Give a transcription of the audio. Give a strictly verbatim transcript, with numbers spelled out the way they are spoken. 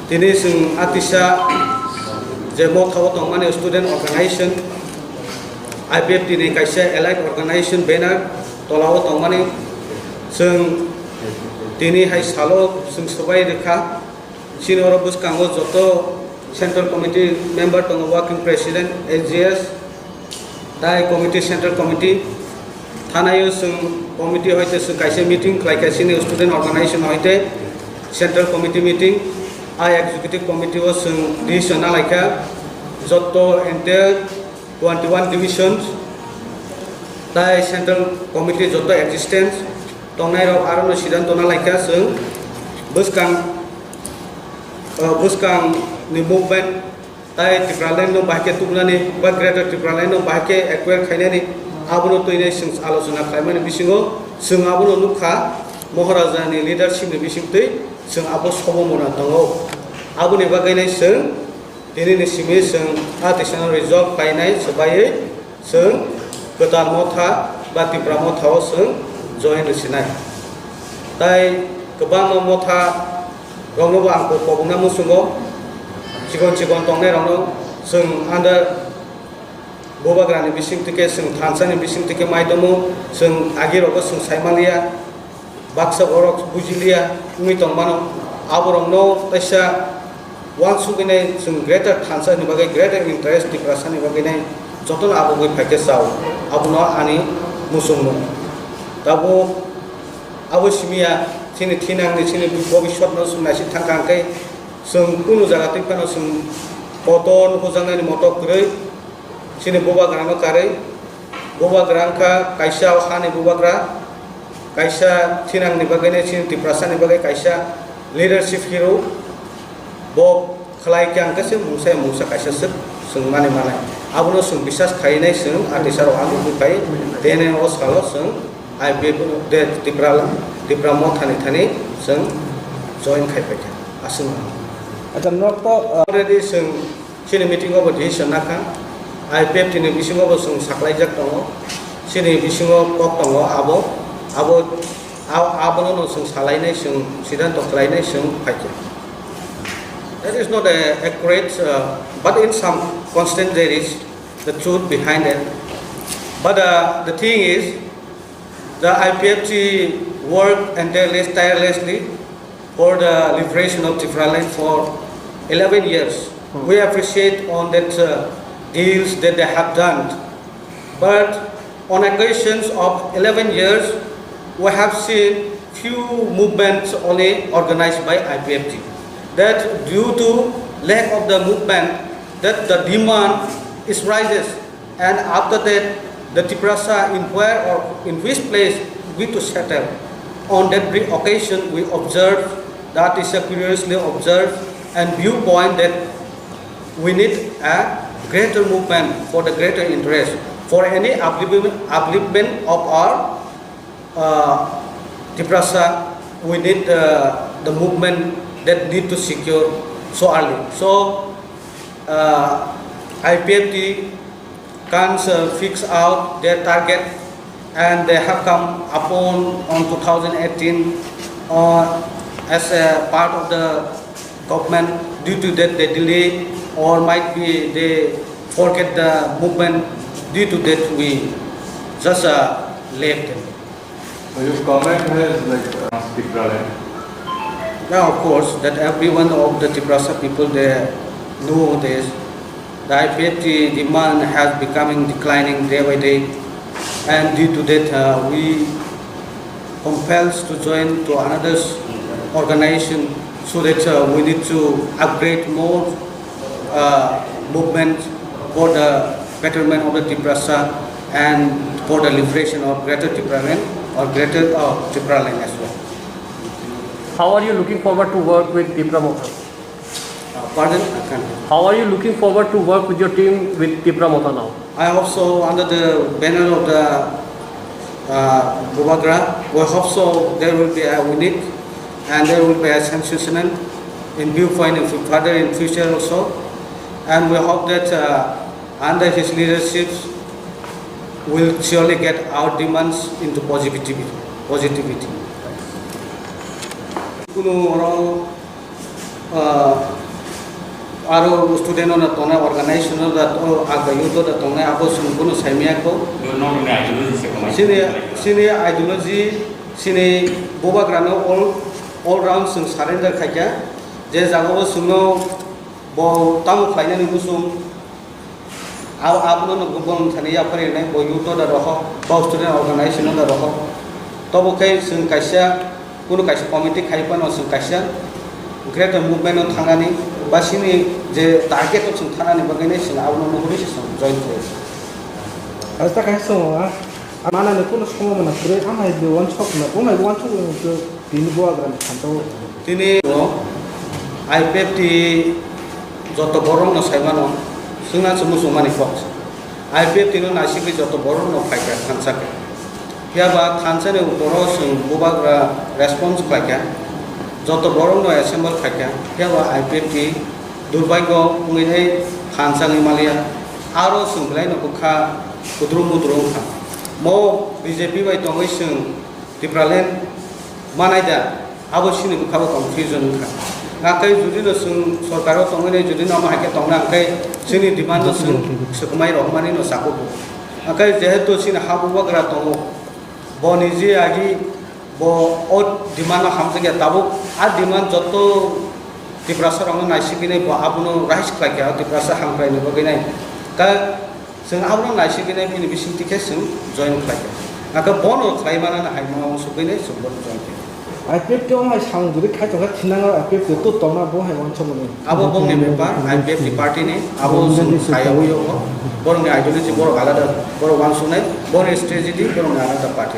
Tini chwng atisa je Motha o tongmani student organization, I P F T ni kaisa allied organization banner tola o tongmani chwng tini hai salo chwng swbai rwkha. Chini oro bwskango joto central committee member tongo, working president, S G S, tai committee, central committee. Thanaio chwng committee hoite chwng kaisa meeting khlaikha chini student organization hoite central committee meeting. A executive committee o chwng decision nalaikha joto entire twenty one divisions tai central committee joto existence tongnai rok arono sidanto nalaikha chwng bwskang, uh, bwskang ni movement tai Tipraland no bahai khe tubunani ba Greater Tipraland no bahai khe acquire khainani abono twinai chwng alochona khlaimani bisingo chwng abono nukha Maharaja ni leadership ni bisingtwi chwng abo sobo mona tongo. Aboni bagwi nai chwng tini ni simi chwng a tisano resolve khlainai swbaiwi chwng kwtal Motha ba Tipra Motha o chwng join rwsinai. Tai kwbangma Motha rokno bo ang kok-, kobokna muchungo, chikon chikon tongnai rokno chwng under bubagrani bising tike, chwng thansa ni bising tike mai tomo, chwng agi rogo chwng sai manliya, baksa borok bujiliya wngwi tongmano. Aborokno taisa uansugwi nai chwng greater thansa ni bagwi, greater interest Tiprasa ni bagwi nai jotono abugwi phaikhe chao, abono ani muchungmung. Tabuk abo simiya chini thinangni, chini bobiswtno chwng naisik thangkha hwnkhe chwng kunu jaga twi phano chwng kotor nukhungjaknani motok kwrwi. Chini bubagrano karwi, bubagra wngkha kaisa o hani bubagra, kaisa thinangni bagwi nai chini Tiprasani bagwi kaisa leadership hero. Bo khlai khe ang khe se mungsa ya mungsa kaisa swk chwng mani manai. Abono chwng bisas khainai chwng atisarok ang wngwi phai tene o salo chwng I P F de Tipra, Tipra Motha ni thani chwng join khai paikha. Aswk. Acha, nok to, uh, already chwng Chini meeting o bo decision nakha, I P F T ni bisingo bo chwng saklaijak tongo, chini bisingo kok tongo, abo, abo, a-, abono no chwng salainai, chwng siddhanto khlainai, chwng phaikha. That is not a accurate, uh, but in some constant there is the truth behind it. But, uh, the thing is, the I P F T worked and tireless-, tirelessly for the liberation of Tipraland for eleven years. Hmm. We appreciate on that, uh, deals that they have done. But on occasions of eleven years, we have seen few movements only organized by I P F T. That due to lack of the movement, that the demand is rises. And after that, the Tiprasa inquire or in which place we to settle. On that brief occasion, we observe, that is a curiously observed and viewpoint that we need a greater movement for the greater interest, for any upliftment, upliftment of our uh, Tiprasa, we need, uh, the movement that need to secure so early. So, uh, I P F T can, uh, fix out their target, and they have come upon on two thousand eighteen, uh, as a part of the government. Due to that, they delay or might be they forget the movement. Due to that, we just, uh, left them. So your comment has, like, uh, Tipraland? Yeah, of course, that every one of the Tiprasa people, they know this. The I P F T demand has becoming declining day by day, and due to that, uh, we compels to join to another s-, organization so that, uh, we need to upgrade more, uh, movement for the betterment of the Tiprasa and for the liberation of Greater Tipraland or Greater, uh, Tipraland as well. How are you looking forward to work with Tipra Motha? Uh, pardon? I can't. How are you looking forward to work with your team with Tipra Motha now? I hope so, under the banner of the, uh, Bubagra, we hope so there will be a unit and there will be a sensational in viewpoint in fu-, further in future also. And we hope that, uh, under his leadership, we'll surely get our demands into positivity, positivity. Kunu oro Ah, aro student no tongnai, organization no da to, aga youth da tongnai, abo chwng bono saimaya ko. Sini, sini ideology, sini bubagra no all, all round chwng surrender khaikha. Je jaga o chwngno bo tamo khlainani muchung, Ab-, abono no bong thani yapharwi rwnai, bo youth no da rohok, bo student organization no da rohok. Tobo khe chwng kaisa, kunu kaisa committee khai phano chwng kaisa greater movement no thangnani, ba chini je target o chwng thangnani bagwi nai chwng abono nuhurwi se chwng join khlai. Asa kaisa chwng, ah, manani kunu somo mana kwrwi, amhai bo wansok na, bo mai wansok na, tini bubagra ni phanto. Tini o I P F T joto borok no sai mano, swngna se muchung mani kok. I P F T no naisigwi joto borok no phaikha thansa khe. Phiya ba thansa ni uporo chwng bubagra response khlaikha, joto borok no assemble khlaikha, phiya ba I P F T durbagyo wngwi thansa wngwi maliya, aro chwng belai no bwkha kudrum mudrum wngkha. Mo B J P bai tongwi chwng Tipraland manai da, abo chini bwkha bo confusion wngkha. Hwnkhe jodi no chwng sorkar o tongwi nai, jodi no omo hai khe tongna hwnkhe chini demand no chwng swkmai rohormani no chakugo. Hwnkhe jehetu chini ha bubagra tongo, bo niji agi bo o demand no hamjakya, tabuk a demand joto Tiprasa rokno naisigwi nai bo abono raise khlaikha, Tiprasa hamkraini bagwi nai. Ka Chwng abono naisigwi nai bini bisingtwi khe chwng join khlaikha. Hwnkhe bono khlai manani hai ma uansukgwi nai chwng bono join khe. I P F T o hai samung jodi khai tongkha thinango I P F T o tongna bo hai uansukmani. Abo bongni bepar, I P F T party ni, abo chwng khlaiyawi o, borokni ideology borok alada, borok uansuknai, borokni strategy borokni alada party.